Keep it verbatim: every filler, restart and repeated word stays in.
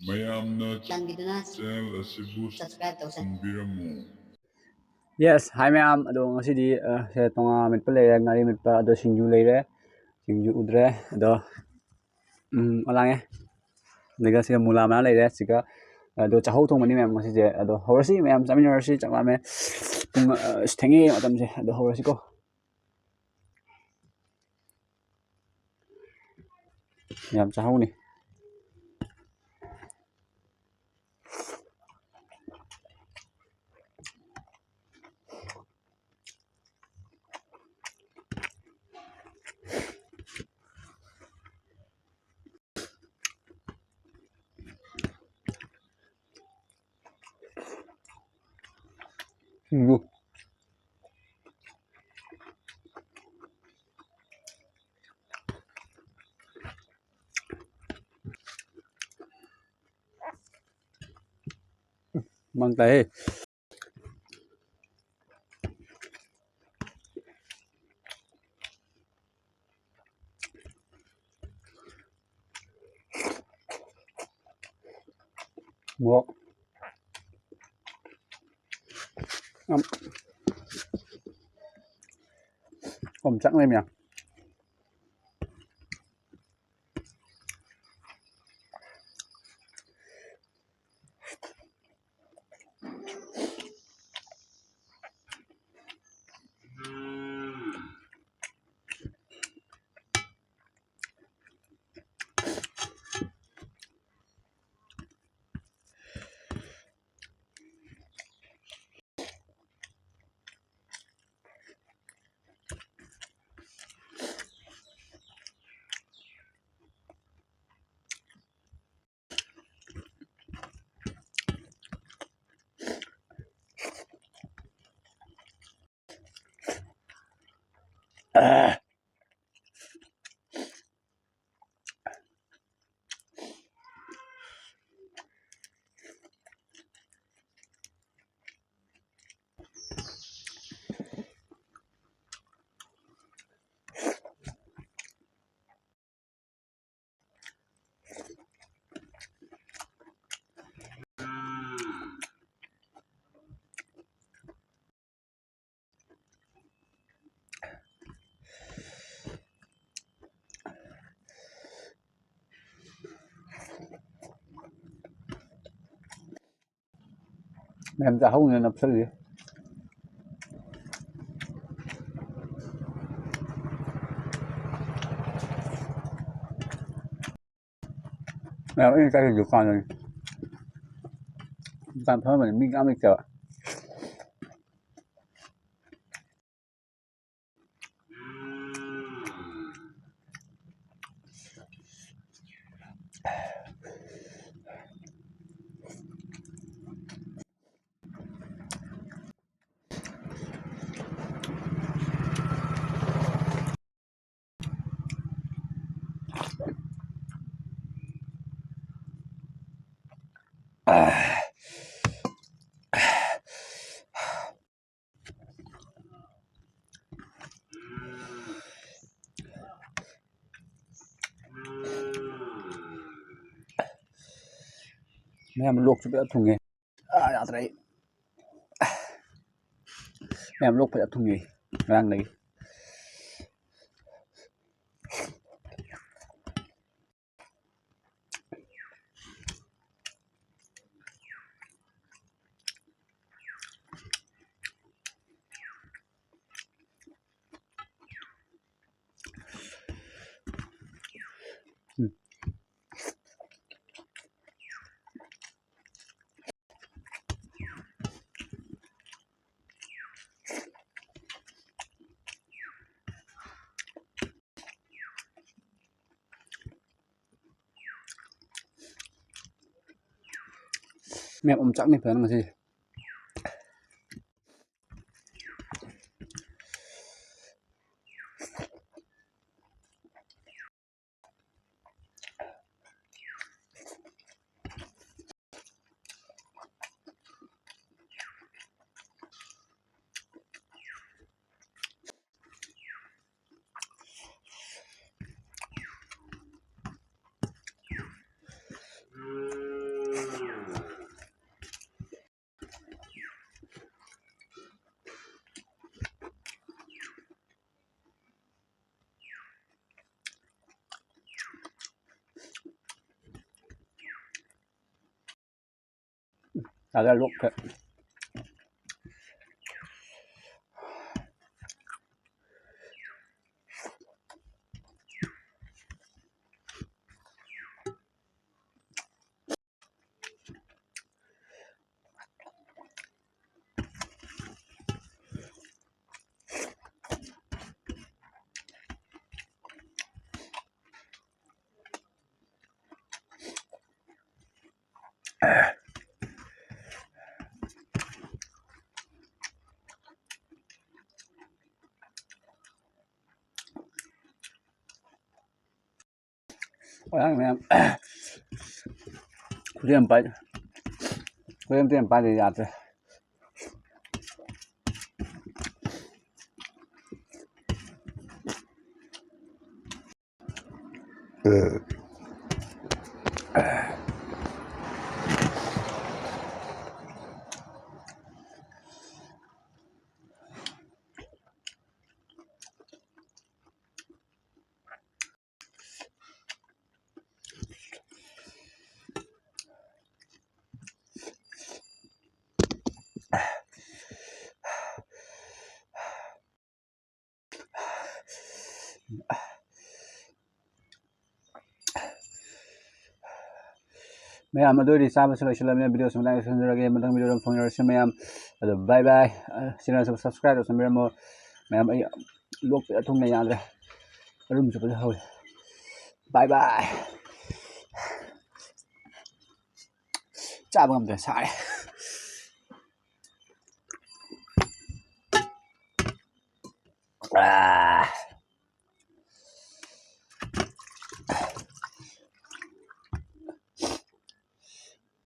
ꯃꯌꯥꯝꯅ ꯆꯥꯟꯕꯤꯗꯨꯅ channel ꯑꯁꯤꯕꯨ subscribe ꯇꯧꯁꯟꯕꯤꯔꯝꯃꯨ꯫ Yes, hi ꯃꯌꯥꯝ꯫ ꯑꯗꯣ ꯉꯁꯤꯗꯤ, ꯑ, ꯁꯦ ꯇꯣꯉꯥ ꯃꯦꯠꯄ ꯂꯩꯔꯦ, ꯉꯥꯔꯤ ꯃꯦꯠꯄ, ꯑꯗꯣ ꯁꯤꯡꯖꯨ ꯂꯩꯔꯦ, ꯁꯤꯡꯖꯨ ꯎꯗ꯭ꯔꯦ, ꯑꯗꯣ, ꯎꯝ, ꯑꯣꯂꯥꯡꯉꯦ꯫ ꯑꯗꯨꯒ ꯁꯤꯒ ꯃꯨꯂꯥ ꯃꯅꯥ ꯂꯩꯔꯦ, ꯁꯤꯒ, ꯑꯗꯣ ꯆꯥꯍꯧ ꯊꯣꯡꯕꯅꯤ ꯃꯌꯥꯝ ꯉꯁꯤꯁꯦ꯫ ꯑꯗꯣ ꯍꯧꯔꯁꯤ ꯃꯌꯥꯝ, ꯆꯥꯃꯤꯟꯅꯔꯁꯤ, ꯆꯥꯛ ꯂꯥꯝꯃꯦ꯫ ꯄꯨꯡ, ꯑ, ꯑꯁ, ꯊꯦꯡꯉꯦ ꯃꯇꯝꯁꯦ꯫ ꯑꯗꯣ ꯍꯧꯔꯁꯤꯀꯣ꯫ ꯌꯥꯝ ꯆꯥꯍꯧꯅꯤ꯫ ꯁꯤꯡꯖꯨ꯫ ꯃꯪ ꯇꯥꯏꯍꯦ꯫ ꯃꯣꯔꯣꯛ꯫ ꯌꯥꯝ ꯑꯣꯝꯆꯥꯛꯅꯩ ꯃꯌꯥꯝ꯫ ꯃꯌꯥꯝ ꯆꯥꯍꯧꯅ ꯅꯞꯁꯜꯂꯤ꯫ ꯃꯌꯥꯝ ꯑꯩꯅ ꯆꯠꯂꯤ ꯗꯨꯀꯥꯟꯗꯅꯤ꯫ ꯗꯨꯀꯥꯟ ꯐꯝꯃꯝꯕꯅꯤ, ꯃꯤ ꯀꯅꯥꯝ ꯂꯩꯇꯕ꯫ ꯃꯌꯥꯝ ꯂꯣꯛꯁꯨ ꯐꯖ ꯊꯨꯡꯉꯦ꯫ ꯑꯥ, ꯌꯥꯗ꯭ꯔꯦ ꯑꯩ꯫ ꯃꯌꯥꯝ ꯂꯣꯛ ꯐꯖ ꯊꯨꯡꯉꯦ ꯉꯔꯥꯡꯗꯒꯤ꯫ ꯃꯌꯥꯝ ꯑꯣꯝꯆꯥꯛꯅꯩ ꯐꯖꯅ ꯉꯁꯤ꯫ ꯌꯥꯗ꯭ꯔꯦ, ꯂꯣꯛꯁꯦ꯫ ꯃꯌꯥꯝ, ꯈꯨꯗꯦꯝ ꯄꯥꯏ-, ꯈꯨꯗꯦꯝ ꯇꯦꯝ ꯄꯥꯏꯗ ꯌꯥꯗ꯭ꯔꯦ꯫ ꯃꯌꯥꯝ, ꯑꯗꯨ ꯑꯣꯏꯔꯗꯤ ꯆꯥꯕꯁꯨ ꯂꯣꯏꯁꯤꯜꯂꯕꯅꯤꯅ, video ꯁꯨꯃꯥꯏꯅ ꯂꯣꯏꯁꯤꯟꯖꯔꯒꯦ꯫ ꯃꯊꯪ video ꯗ ꯐꯪꯅꯔꯁꯤ ꯃꯌꯥꯝ꯫ ꯑꯗꯣ bye bye꯫ ꯑ, channel ꯁꯨ subscribe ꯇꯧꯁꯟꯕꯤꯔꯝꯃꯣ ꯃꯌꯥꯝ꯫ ꯑꯩ ꯂꯣꯛ ꯊꯨꯡꯅ ꯌꯥꯗ꯭ꯔꯦ, ꯑꯔꯨꯝ ꯆꯨꯞꯄꯁꯨ ꯍꯧꯔꯦ꯫ Bye bye꯫ ꯆꯥꯕ ꯉꯝꯗ꯭ꯔꯦ, ꯁꯥꯔꯦ꯫ ꯑꯥ꯫